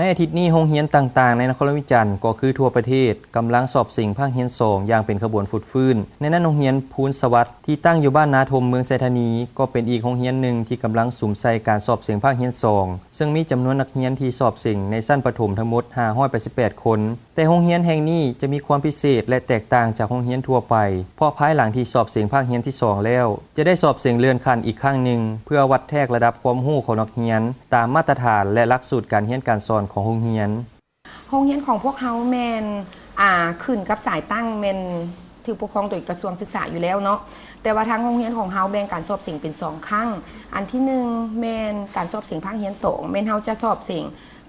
ໃນອາທິດນີ້ ໂຮງຮຽນຕ່າງໆໃນນະຄອນຫຼວງວຽງຈັນ ກໍຄືທົ່ວປະເທດ ກຳລັງສອບເສັງພາກຮຽນສອງຢ່າງເປັນຂະບວນຟົດຟື້ນ. ໃນນັ້ນ ໂຮງຮຽນພູນສະຫວັດ ທີ່ຕັ້ງຢູ່ບ້ານນາຖົມ ເມືອງໄຊທານີ ກໍເປັນອີກໂຮງຮຽນໜຶ່ງທີ່ກຳລັງສຸມໃສ່ການສອບເສັງພາກຮຽນສອງ ເຊິ່ງມີຈຳນວນນັກຮຽນທີ່ສອບເສັງໃນຊັ້ນປະຖົມທັງໝົດ ຫ້າຮ້ອຍແປດສິບແປດຄົນ. ແຕ່ໂຮງຮຽນແຫ່ງນີ້ຈະມີຄວາມພິເສດ ແລະ ແຕກຕ່າງຈາກໂຮງຮຽນທົ່ວໄປ ເພາະພາຍຫຼັງທີ່ສອບເສັງພາກຮຽນທີສອງແລ້ວ ຈະໄດ້ສອບເສັງເລື່ອນຂັ້ນອີກຄັ້ງໜຶ່ງ ເພື່ອວັດແທກລະດັບຄວາມຮູ້ຂອງນັກຮຽນ ຕາມມາດຕະຖານ ແລະ ຫຼັກສູດການຮຽນການສອນຂອງໂຮງຮຽນ. ໂຮງຮຽນຂອງພວກເຮົາແມ່ນ ອ່າ ຂຶ້ນກັບສາຍຕັ້ງແມ່ນຖືກປົກຄອງໂດຍກະຊວງສຶກສາຢູ່ແລ້ວເນາະ, ແຕ່ວ່າທາງໂຮງຮຽນຂອງເຮົາແບ່ງການສອບເສັງເປັນສອງຄັ້ງ. ອັນທີໜຶ່ງແມ່ນການສອບເສັງພາກຮຽນສອງ ແມ່ນເຮົາຈະສອບເສັງ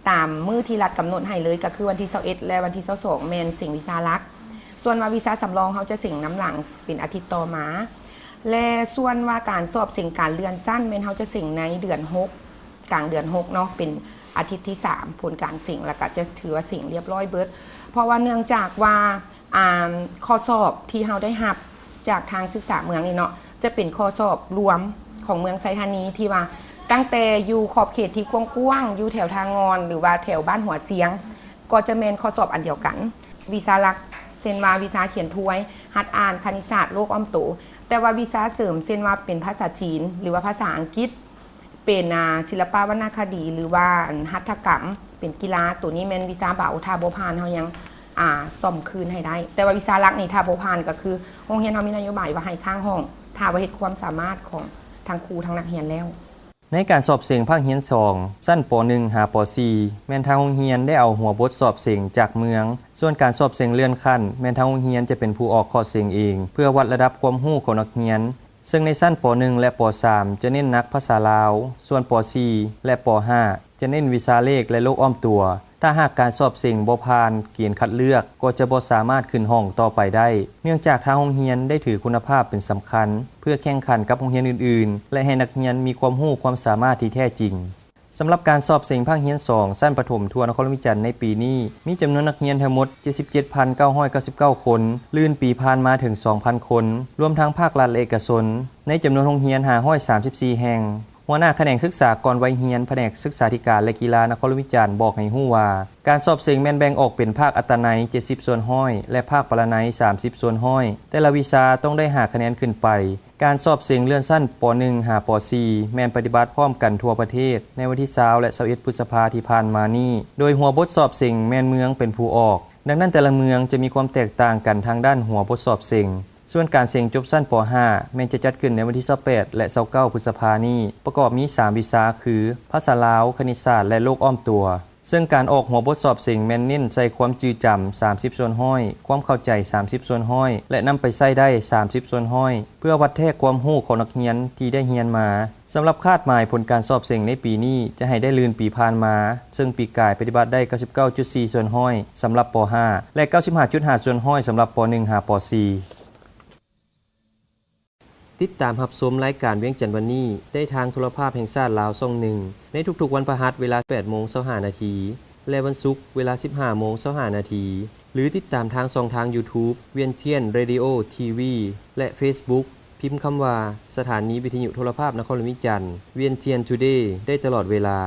ຕາມມື້ທີ່ລັດກຳນົດໃຫ້ເລີຍ ກໍຄືວັນທີຊາວເອັດ ແລະ ວັນທີຊາວສອງ ແມ່ນເສັງວິຊາຫຼັກ. ສ່ວນວ່າວິຊາສຳລອງ ເຮົາຈະເສັງນຳຫຼັງເປັນອາທິດຕໍ່ມາ ແລະ ສ່ວນວ່າການສອບເສັງການເລື່ອນຊັ້ນ ແມ່ນເຮົາຈະເສັງໃນເດືອນຫົກ ກາງເດືອນຫົກເນາະ ເປັນອາທິດທີສາມ ຜົນການເສັງ ແລ້ວກໍຈະຖືວ່າເສັງລຽບຮ້ອຍເບິດ. ເພາະວ່າເນື່ອງຈາກວ່າ ອ່າ ຂໍ້ສອບທີ່ເຮົາໄດ້ຮັບຈາກທາງສຶກສາເມືອງນີ້ເນາະ ຈະເປັນຂໍ້ສອບລວມຂອງເມືອງໄຊທານີ ທີ່ວ່າຕັ້ງແຕ່ຢູ່ຂອບເຂດທີ່ກວ້າງໆ ຢູ່ແຖວທ່າງ່ອນ ຫຼືວ່າແຖວບ້ານຫົວຊຽງ ກໍຈະແມ່ນຂໍ້ສອບອັນດຽວກັນ. ວິຊາຫຼັກ ເຊັ່ນວ່າວິຊາຂຽນທວຍ, ຫັດອ່ານ, ຄະນິດສາດ, ໂລກອ້ອມໂຕ, ແຕ່ວ່າວິຊາເສີມ ເຊັ່ນວ່າເປັນພາສາຈີນ ຫຼືວ່າພາສາອັງກິດ, ເປັນ ອ່າ ສິລະປະວັນນະຄະດີ ຫຼືວ່າ ອັນ ຫັດຖະກຳ, ເປັນກິລາ, ໂຕນີ້ແມ່ນວິຊາເບົາ, ຖ້າບໍ່ຜ່ານເຮົາຍັງ ອ່າ ສ້ອມຄືນໃຫ້ໄດ້. ແຕ່ວ່າວິຊາຫຼັກນີ້ ຖ້າບໍ່ຜ່ານກໍຄື ໂຮງຮຽນເຮົາມີນະໂຍບາຍວ່າໃຫ້ຄ້າງຫ້ອງ ຖ້າວ່າເຮັດຄວາມສາມາດຂອງທັງຄູທັງນັກຮຽນແລ້ວ. ໃນການສອບເສັງພາກຮຽນສອງ ຊັ້ນ ປໍໜຶ່ງ ຫາ ປໍສີ່ ແມ່ນທາງໂຮງຮຽນໄດ້ເອົາຫົວບົດສອບເສັງຈາກເມືອງ, ສ່ວນການສອບເສັງເລື່ອນຂັ້ນ ແມ່ນທາງໂຮງຮຽນຈະເປັນຜູ້ອອກຂໍ້ເສັງເອງ ເພື່ອວັດລະດັບຄວາມຮູ້ຂອງນັກຮຽນ. ເຊິ່ງໃນຊັ້ນ ປໍໜຶ່ງ ແລະ ປໍສາມ ຈະເນັ້ນໜັກພາສາລາວ, ສ່ວນ ປໍສີ່ ແລະ ປໍຫ້າ ຈະເນັ້ນວິຊາເລກ ແລະ ໂລກອ້ອມຕົວ. ຖ້າຫາກການສອບເສັງບໍ່ຜ່ານເກນຄັດເລືອກ ກໍຈະບໍ່ສາມາດຂຶ້ນຫ້ອງຕໍ່ໄປໄດ້, ເນື່ອງຈາກທາງໂຮງຮຽນໄດ້ຖືຄຸນນະພາບເປັນສຳຄັນ ເພື່ອແຂ່ງຂັນກັບໂຮງຮຽນອື່ນໆ ແລະ ໃຫ້ນັກຮຽນມີຄວາມຮູ້ຄວາມສາມາດທີ່ແທ້ຈິງ. ສຳລັບການສອບເສັງພາກຮຽນສອງ ຊັ້ນປະຖົມທົ່ວນະຄອນຫຼວງວຽງຈັນໃນປີນີ້ ມີຈຳນວນນັກຮຽນທັງໝົດ ເຈັດສິບເຈັດພັນເກົ້າຮ້ອຍເກົ້າສິບເກົ້າຄົນ, ລື່ນປີຜ່ານມາເຖິງ ສອງພັນຄົນ, ລວມທັງພາກລັດ ແລະ ເອກະຊົນ ໃນຈຳນວນໂຮງຮຽນ ຫ້າຮ້ອຍສາມສິບສີ່ແຫ່ງ. ຫົວໜ້າຂະແໜງສຶກສາກ່ອນໄວຮຽນ ພະແນກສຶກສາທິການ ແລະ ກິລາ ນະຄອນຫຼວງວຽງຈັນ ບອກໃຫ້ຮູ້ວ່າ ການສອບເສັງແມ່ນແບ່ງອອກເປັນພາກອັດຕະໄນ ເຈັດສິບສ່ວນຮ້ອຍ ແລະ ພາກປະລະໄນ ສາມສິບສ່ວນຮ້ອຍ ແຕ່ລະວິຊາຕ້ອງໄດ້ຫ້າຄະແນນຂຶ້ນໄປ. ການສອບເສັງເລື່ອນຊັ້ນ ປໍໜຶ່ງ ຫາ ປໍສີ່ ແມ່ນປະຕິບັດພ້ອມກັນທົ່ວປະເທດ ໃນວັນທີຊາວ ແລະ ຊາວເອັດ ພຶດສະພາທີ່ຜ່ານມານີ້, ໂດຍຫົວບົດສອບເສັງແມ່ນເມືອງເປັນຜູ້ອອກ. ດັ່ງນັ້ນ ແຕ່ລະເມືອງຈະມີຄວາມແຕກຕ່າງກັນທາງດ້ານຫົວບົດສອບເສັງ. ສ່ວນການເສັງຈົບຊັ້ນ ປໍຫ້າ ແມ່ນຈະຈັດຂຶ້ນໃນວັນທີຊາວແປດ ແລະ ຊາວເກົ້າ ພຶດສະພານີ້, ປະກອບມີສາມວິຊາຄື ພາສາລາວ, ຄະນິດສາດ ແລະ ໂລກອ້ອມຕົວ. ເຊິ່ງການອອກຫົວບົດສອບເສັງແມ່ນເນັ້ນໃສ່ຄວາມຈື່ຈຳ ສາມສິບສ່ວນຮ້ອຍ, ຄວາມເຂົ້າໃຈ ສາມສິບສ່ວນຮ້ອຍ ແລະ ນຳໄປໃຊ້ໄດ້ ສາມສິບສ່ວນຮ້ອຍ ເພື່ອວັດແທກຄວາມຮູ້ຂອງນັກຮຽນທີ່ໄດ້ຮຽນມາ. ສຳລັບຄາດໝາຍຜົນການສອບເສັງໃນປີນີ້ຈະໃຫ້ໄດ້ລື່ນປີຜ່ານມາ, ເຊິ່ງປີກາຍປະຕິບັດໄດ້ ເກົ້າສິບເກົ້າຈຸດສີ່ສ່ວນຮ້ອຍ ສຳລັບ ປໍຫ້າ ແລະ ເກົ້າສິບຫ້າຈຸດຫ້າສ່ວນຮ້ອຍ ສຳລັບ ປໍໜຶ່ງ ຫາ ປໍສີ່. ຕິດຕາມຮັບຊົມລາຍການວຽງຈັນວັນນີ້ ໄດ້ທາງໂທລະພາບແຫ່ງຊາດລາວຊ່ອງໜຶ່ງ ໃນທຸກໆວັນພະຫັດ ເວລາແປດໂມງຊາວຫ້ານາທີ ແລະ ວັນສຸກ ເວລາສິບຫ້າໂມງຊາວຫ້ານາທີ ຫຼື ຕິດຕາມທາງຊ່ອງທາງ YouTube ວຽງທຽນ Radio TV ແລະ Facebook ພິມຄຳວ່າ ສະຖານີວິທະຍຸໂທລະພາບນະຄອນຫຼວງວຽງຈັນ ວຽງທຽນ Today ໄດ້ຕະຫຼອດເວລາ.